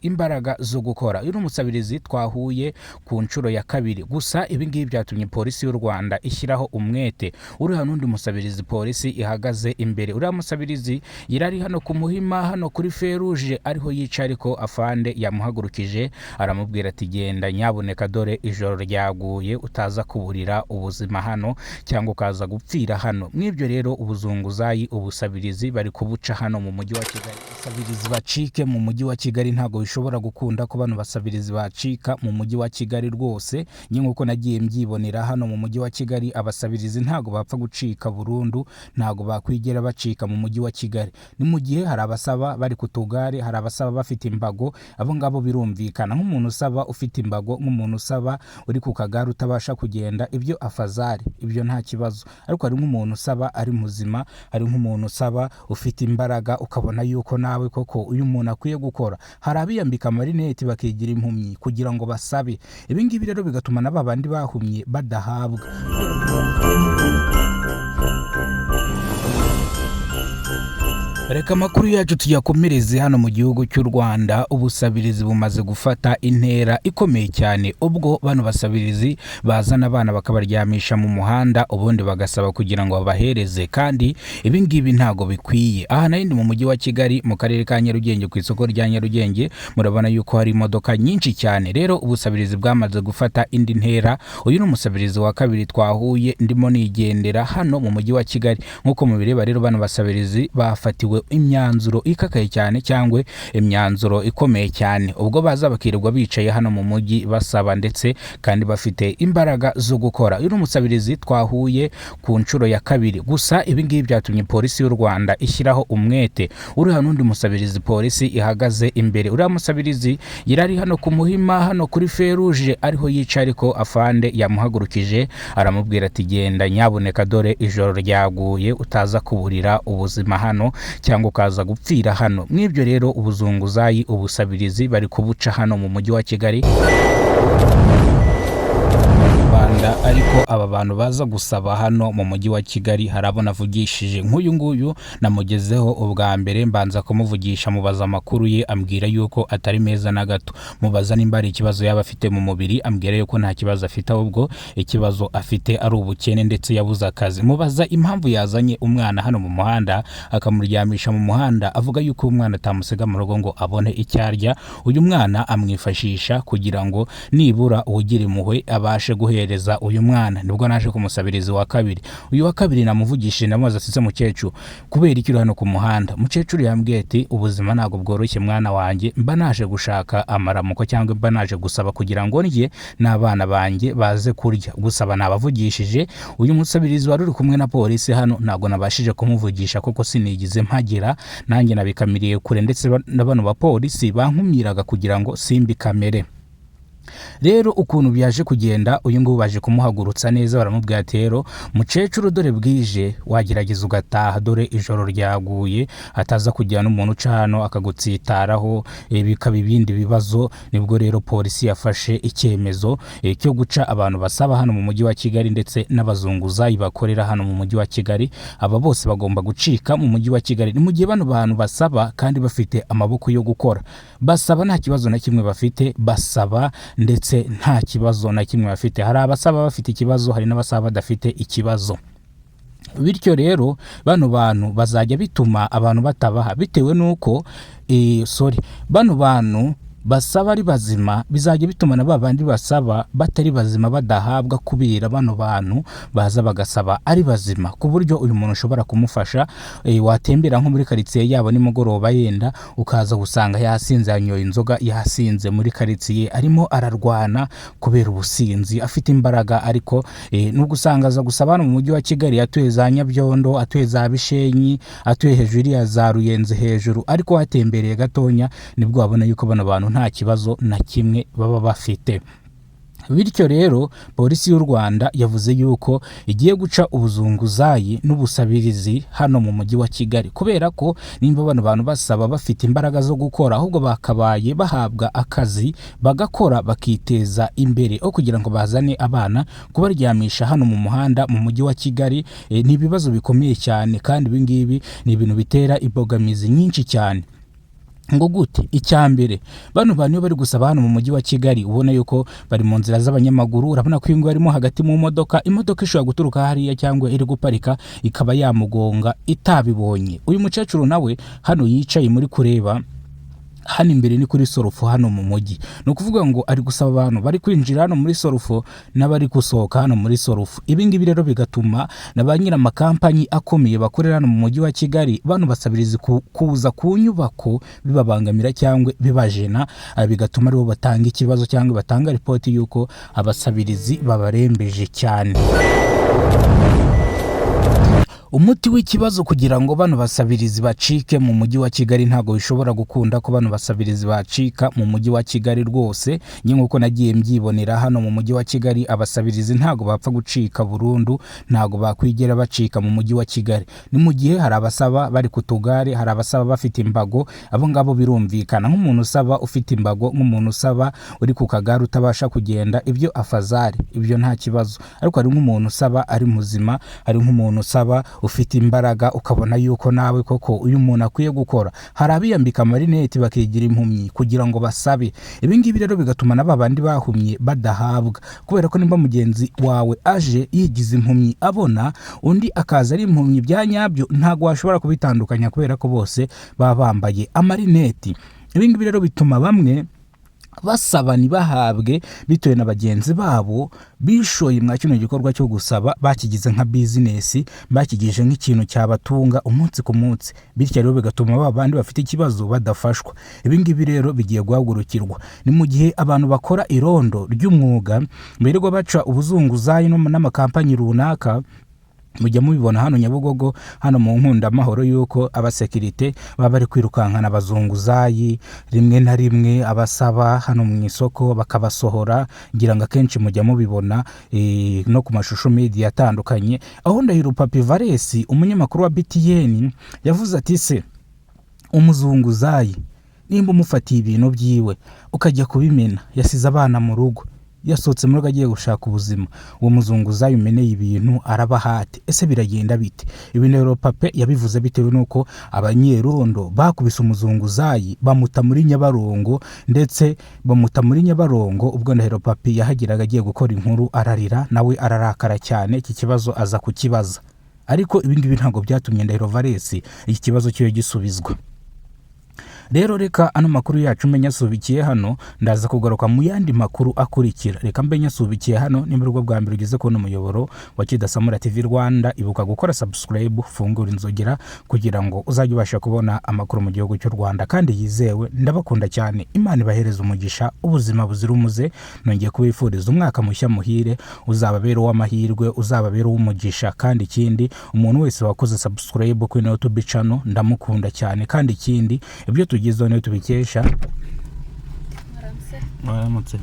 imbaraga zo gukora. Uyu ni umusabirizi twahuye ku nshuro ya kabiri. Gusa ibi ngibi byatumye polisi y'u Rwanda ishyiraho umwete. Uriya n'undi musabirizi polisi ihagaze imbere. Uriya musabirizi yari ari hano ku Muhima, hano kuri feruje ariho yica, ariko afande yamuhagurukije aramubwira ati: "Genda nyabuneka, dore ijoro ryaguye, utaza kuburira ubuzima hano cyangwa ukaza gupfira hano." Mw'ibyo rero, ubuzunguzayi, ubusabirizi bari kubuca hano mu mujyi wa Kigali. Abasabirizi bacike mu mujyi wa Kigali. Ntabwo bishobora gukunda ko bano basabirizi bacika mu mujyi wa Kigali rwose. Njye nk'uko nagiye mbyibonera hano mu mujyi wa Kigali, abasabirizi ntabwo bapfa gucika burundu, ntabwo bakwigera bacika mu mujyi wa Kigali. Ni mu gihe hari abasaba bari ku tugare, hari abasaba bafite imbago. Abo ngabo birumvikana, nk'umuntu usaba ufite imbago, nk'umuntu usaba uri ku kagare utabasha kugenda, ibyo afazari, ibyo nta kibazo. Ariko hari nk'umuntu usaba ari muzima, hari nk'umuntu usaba ufite imbaraga, ukabona yuko nawe koko uyu muntu akwiye gukora. Hari abiyambika amarineti bakigira impumyi kugira ngo basabe. Ibi ngibi rero bigatuma na ba bandi bahumye badahabwa. Reka amakuru yacu tuyakomereze hano mu gihugu cy'u Rwanda. Ubusabirizi bumaze gufata intera ikomeye cyane, ubwo bano basabirizi bazana abana bakabaryamisha mu muhanda, ubundi bagasaba kugira ngo babahereze, kandi ibi ngibi ntabwo bikwiye. Aha nari ndi mu mujyi wa Kigali, mu karere ka Nyarugenge, ku isoko rya Nyarugenge. Murabona yuko hari imodoka nyinshi cyane. Rero ubusabirizi bwamaze gufata indi ntera. Uyu ni umusabirizi wa kabiri twahuye ndimo nigendera hano mu mujyi wa Kigali. Nk'uko mubireba rero, bano basabirizi bafatiwe imyanzuro ikakaye cyane cyangwa imyanzuro ikomeye cyane, ubwo baza bakirirwa bicaye hano mu mujyi basaba, ndetse kandi bafite imbaraga zo gukora. Uyu ni umusabirizi twahuye ku nshuro ya kabiri. Gusa ibi ngibi byatumye polisi y'u Rwanda ishyiraho umwete. Uriya n'undi musabirizi polisi ihagaze imbere. Uriya musabirizi yari ari hano ku Muhima, hano kuri feruje ariho yica, ariko afande yamuhagurukije aramubwira ati: "Genda nyabuneka, dore ijoro ryaguye, utaza kuburira ubuzima hano cyangwa ukaza gupfira hano." Mw'ibyo rero, ubuzunguzayi, ubusabirizi bari kubuca hano mu mujyi wa Kigali. Rwanda. Ariko aba bantu baza gusaba hano mu mujyi wa Kigali, hari abo navugishije. Nk'uyu nguyu namugezeho ubwa mbere, mbanza kumuvugisha, mubaza amakuru ye, ambwira yuko atari meza na gato. Mubaza nimba hari ikibazo yaba afite mu mubiri, ambwira yuko nta kibazo afite, ahubwo ikibazo afite ari ubukene ndetse yabuze akazi. Mubaza impamvu yazanye umwana hano mu muhanda, akamuryamisha mu muhanda, avuga yuko umwana atamusiga mu rugo ngo abone icyo arya. Uyu mwana amwifashisha kugira ngo nibura uwugira impuhwe abashe guhereza uyu mwana. Nibwo naje kumusabiriza wa kabiri. Uyu wa kabiri namuvugishije, ndamubaza ati: "Mukecuru, kubera iki uri hano ku muhanda?" Mukecuru yambwiye ati: "Ubuzima ntabwo bworoshye mwana wanjye, mba naje gushaka amaramuko cyangwa mba naje gusaba kugira ngo ndye n'abana banjye baze kurya." Gusaba nabavugishije. Uyu musabirizi wari uri kumwe na polisi hano ntabwo nabashije kumuvugisha kuko sinigize mpagera, nanjye nabikamiriye kure, ndetse na bano bapolisi bankumiraga kugira ngo simbikamere. Rero ukuntu byaje kugenda, uyu nguyu baje kumuhagurutsa neza, baramubwira ati: "Rero mukecuru, dore bwije, wagerageza ugataha, dore ijoro ryaguye, ataza kugira n'umuntu uca hano akagutsitaraho, bikaba ibindi bibazo." Nibwo rero polisi yafashe icyemezo cyo guca abantu basaba hano mu mujyi wa Kigali, ndetse n'abazunguzayi bakorera hano mu mujyi wa Kigali. Aba bose bagomba gucika mu mujyi wa Kigali. Ni mu gihe bano bantu basaba kandi bafite amaboko yo gukora. Basaba nta kibazo na kimwe bafite, basaba ndetse nta kibazo na kimwe bafite. Hari abasaba bafite ikibazo, hari n'abasaba badafite ikibazo. Bityo rero bano bantu bazajya bituma abantu batabaha bitewe n'uko sorry, bano bantu basaba ari bazima bizajya bituma na ba bandi basaba batari bazima badahabwa, kubera bano bantu baza bagasaba ari bazima, ku buryo uyu muntu ushobora kumufasha, watembera nko muri karitsiye yabo nimugoroba, yenda ukaza gusanga yasinze, yanyoye inzoga, yasinze muri karitsiye, arimo ararwana kubera ubusinzi, afite imbaraga. Ariko nubwo usanga aza gusaba hano mu mujyi wa Kigali, atuye za Nyabyondo, atuye za Bishenyi, atuye hejuru iriya za Ruyenzi hejuru, ariko watembereye gatonya nibwo wabona yuko bano bantu nta kibazo na kimwe baba bafite. Bityo rero polisi y'u Rwanda yavuze yuko igiye guca ubuzunguzayi n'ubusabirizi hano mu mujyi wa Kigali, kubera ko nimba bano bantu basaba bafite imbaraga zo gukora, ahubwo bakabaye bahabwa akazi bagakora bakiteza imbere, aho kugira ngo bazane abana kubaryamisha hano mu muhanda mu mujyi wa Kigali. Ni ibibazo bikomeye cyane, kandi ibi ngibi ni ibintu bitera imbogamizi nyinshi cyane. Ngo gute? Icya mbere, bano bantu iyo bari gusaba hano mu mujyi wa Kigali, ubona yuko bari mu nzira z'abanyamaguru. Urabona ko uyu nguyu arimo hagati mu modoka, imodoka ishobora guturuka hariya cyangwa iri guparika ikaba yamugonga itabibonye. Uyu mukecuru nawe hano yicaye muri kureba hano imbere ni kuri Sulfo hano mu mujyi. Ni ukuvuga ngo ari gusaba abantu bari kwinjira hano muri Sulfo n'abari gusohoka hano muri Sulfo. Ibi ngibi rero bigatuma na ba nyir'amakampanyi akomeye bakorera hano mu mujyi wa Kigali, bano basabirizi kuza ku nyubako bibabangamira cyangwa bibajena, bigatuma aribo batanga ikibazo cyangwa batanga ripoti y'uko abasabirizi babarembeje cyane. Umuti w'ikibazo kugira ngo bano basabirizi bacike mu mujyi wa Kigali, ntabwo bishobora gukunda ko bano basabirizi bacika mu mujyi wa Kigali rwose. Njye nk'uko nagiye mbyibonera hano mu mujyi wa Kigali, abasabirizi ntabwo bapfa gucika burundu, ntabwo bakwigera bacika mu mujyi wa Kigali. Ni mu gihe hari abasaba bari ku tugare, hari abasaba bafite imbago, abo ngabo birumvikana. Nk'umuntu usaba ufite imbago, nk'umuntu usaba uri ku kagare utabasha kugenda, ibyo afazari, ibyo nta kibazo. Ariko hari nk'umuntu usaba ari muzima, hari nk'umuntu usaba ufite imbaraga, ukabona yuko nawe koko uyu muntu akwiye gukora. Hari abiyambika amarineti bakigira impumyi kugira ngo basabe. Ibi ngibi rero bigatuma na ba bandi bahumye badahabwa, kubera ko nimba mugenzi wawe aje yigize impumyi abona, undi akaza ari impumyi bya nyabyo, ntabwo washobora kubitandukanya kubera ko bose baba bambaye amarineti. Ibi ngibi rero bituma bamwe basaba ntibahabwe bitewe na bagenzi babo bishoye mwa kino gikorwa cyo gusaba, bakigize nka bizinesi, bakigije nk'ikintu cyabatunga umunsi ku munsi. Bityo rero bigatuma ba bandi bafite ikibazo badafashwa. Ibi ngibi rero bigiye guhagurukirwa. Ni mu gihe abantu bakora irondo ry'umwuga birirwa baca ubuzunguzayi n'amakampanyi runaka. Mujya mubibona hano Nyabugogo, hano mu Nkundamahoro, yuko abasekirite baba bari kwirukankana abazunguzayi, rimwe na rimwe abasaba hano mu isoko bakabasohora. Ngira ngo akenshi mujya mubibona no ku mashusho media atandukanye. Aho Ndahiro Papi Valesi, umunyamakuru wa BTN, yavuze ati: "Se umuzunguzayi nimba umufatiye ibintu byiwe ukajya kubimena, yasize abana mu rugo, yasohotse mu rugo agiye gushaka ubuzima, uwo muzunguzayi umeneye ibintu arabahate, ese biragenda bite?" Ibi rero Pape yabivuze bitewe n'uko abanyerondo bakubise umuzunguzayi bamuta muri Nyabarongo, ndetse bamuta muri Nyabarongo. Ubwo Ndahiro Papi yahageraga agiye gukora inkuru, ararira nawe ararakara cyane, iki kibazo aza kukibaza. Ariko ibi ngibi ntabwo byatumye Ndahiro Valesi iki kibazo cyo gisubizwa. Rero reka ano makuru yacu mbe nyasubikiye hano, ndaza kugaruka mu yandi makuru akurikira. Reka mbe nyasubikiye hano. Nimba aribwo bwa mbere ugeze kubona umuyoboro wa Kidasamura TV Rwanda, ibuka gukora subscribe, fungura inzogera kugira ngo uzajye ubasha kubona amakuru mu gihugu cy'u Rwanda kandi yizewe. Ndabakunda cyane, Imana ibahereza umugisha, ubuzima buzira umuze. Nongeye kubifuriza umwaka mushya muhire, uzababera uw'amahirwe, uzababera uw'umugisha. Kandi ikindi, umuntu wese wakoze subscribe kuri YouTube channel ndamukunda cyane. Kandi ikindi, ibyo tugezeho niyo tubikesha. Mwaramutse. Mwaramutse.